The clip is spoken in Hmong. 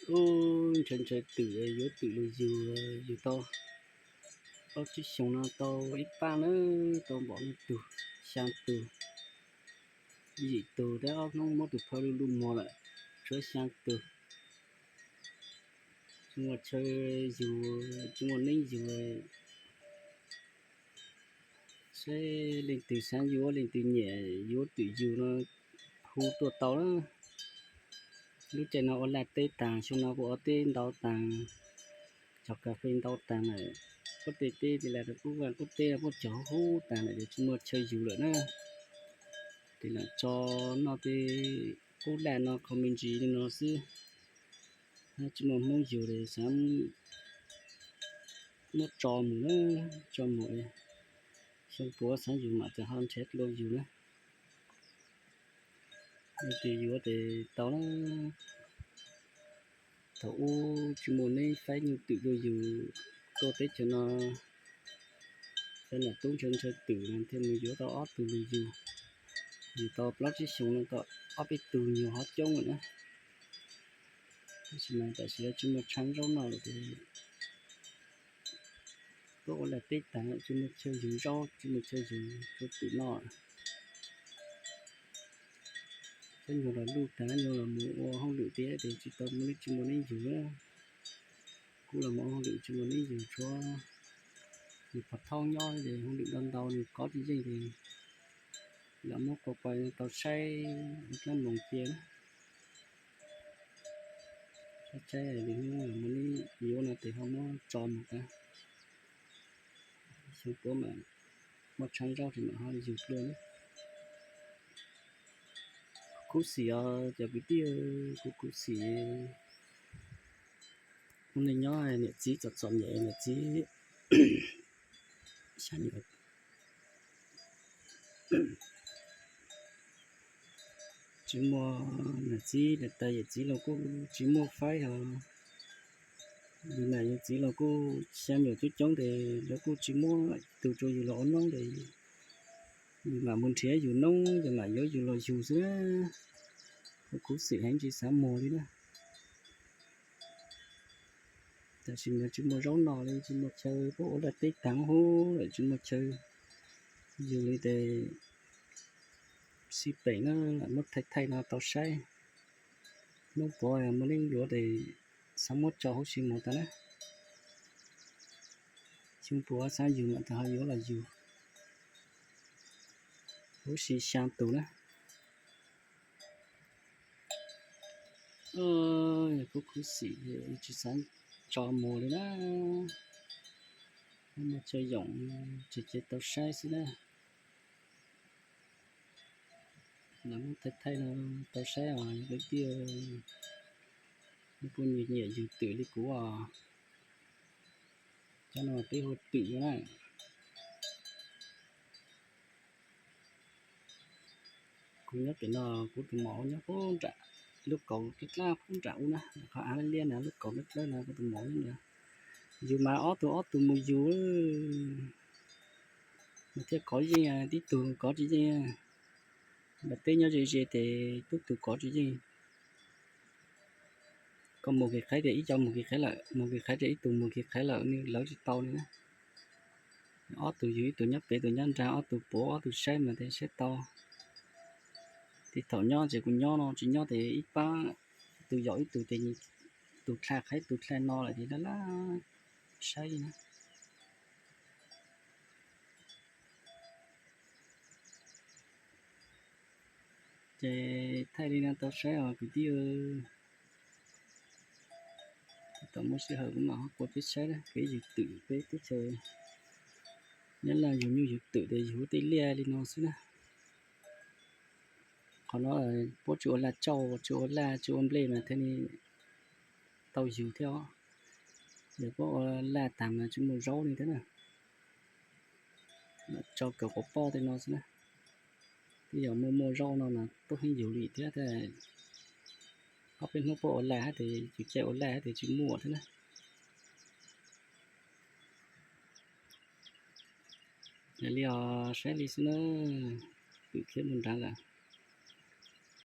Ub, ntshaw ntshaw twm, yuav twm los yug, yug tau plaub tsib xyoos no tau ib pab na, tau npaum no tug, xyaa tug, yim tug, tab ob hnub muab tus phauj luj luj muag lawm, tshuav xyaa tug. Tsis muaj chaw yug, tsis muaj neeb yug. Saib leej twg xav yuav, leej twg nyiam yuav twm yug no hu tuaj tau na. Lub caij no ua laj teb taag, xyoo no kuj ua teb ntau taag, cog kas fes ntau taag lawm. Puab tej teb tis las rau kuj vaj kuj teb, puab cog hub taag lawm, tsis muaj chaw yug lawm na. Tes lam tso noj tej qub laj no qho me ntsis li no xwb. Tsis muaj hmoob yug li, xav muab tso mus na, tso mus. Xyoo puav xav yug mam txawm ho nrhiav dlua yug na. Leej twg yuav tes tau na. Thaum ub tsis muaj neeb faib nyuj twm dlua yug, tuaj teb chaws no, cov nam tub ntshaw ntshaw twm thiaj mus yuav tau ob tug lug yug. Yug tau plaub tsib xyoos no tau ob peb tug nyuag hov coob lawm na. Tab sis mas tam sim no tsis muaj tshav zaub noj lawm tes tuaj ua laj teb taag, tsis muaj chaw yug zaub, tsis muaj chaw yug tshuav twm noj. Cov nyuag los luj taag, nyuag los mus ua hauj lwm tiag tes tsis tau muaj neeb, tsis muaj neeb yug. Kuv los mus ua hauj lwm tsis muaj neeb yug, tshuav nws pog thaub nyob ces hauj lwm ntau ntau nws kov tsis yeej ces lam muab qua pais tau saib dlaab moos cia na. Saib saib li hnub muaj neeb yuav no tes ho muab tso mus tag. Xyoo puav mam muaj tshav zaub tes mam ho yug dlua na. Khuv xim os cov kwv tij, kuv khuv xim. Ua neej nyob niam txiv txom txom nyem, niam txiv xyaw nyem, tsis muaj, niam txiv niam tais yawm txiv los kuj tsis muaj faib os. Yus niam yus txiv los kuj xyaw nyem coob coob tes lawv kuj tsis muab tus rau yus los ua noob tes yus mam mus nrhiav yus noob, yus mam yuav yus los yug xwb. Kuv khuv xim heev tsis xav muag li na. Tam sim no tsis muaj zaub noj li, tsis muaj chaw, puab ua laj teb taag hub lawm tsis muaj chaw yug li tes sib peem na, lam muab thaij thaij no tau saib. Hnub puav muaj neeb yuav tes xav muab tso huv si mus tag na. Xyoo puav xav yug mam tau ho yuav los yug. Huv si xyaa tus na. Kuv khuv xim tsis xav tso muag li na. Muaj chaw yoom tseem cev tau saib xwb na. Lam muab thaij thaij no tau saib os kwv tij, nej puas nyiam yug twm li kuv os? Cov no peb hu twm na. Kuv nyob pem no, kuv tus maum nyob puag nram lub kaus dlab dlab puag nram ub na, qhov av liab liab na, lub kaus dlab dlab na, kuv tus maum nyob ntawd. Yus mas ob tug ob tug mus yus mas thiaj kov yeej, tib tug kov tsis yeej. Nram teb nyob ze ze ces tub tug kov tsis yeej. Koj mus kev qhaib tias ib co mus kev qhaib lawm, mus kev qhaib tias ib tug mus kev qhaib lawm, nws lawv tsis tau li na. Ob tug yug, ib tug nyob pem, ib tug nyob nrag, ob tug puav ob tug saib mas thiaj saib tau. Tej thaum nyob ces kuv nyob no, tsis nyob ces ib pab, ib tug yaum ib tug ces tus dlha qhaib tus dlha no lawm ces laj laj saib li na. Ces thaij li no tau saib os kwv tij. Thaum muaj sij hawm kuv mam ho qua peb saib na, peb yug twm peb teb chaws Nyab Laj yug nyuj yug twm ces yug tej liaj li no xwb na. Qhov no puab tsis ua laj tsauj, tsis ua laj, tsis ua nplej mas thiaj li tau yug thiab os. Yog puab ua laj tag mas tsis muaj zaub li thiab na. Tso kawm quav poj tej no xwb na. Twb yog muaj muaj zaub no mas tuaj heev yug li thiab. Ob peb hnub puab ua laj hab tes, yus caij ua laj hab tes tsis muaj thiab na. Yog li os, saib li xwb na. Twm khiav mus nrad lawm.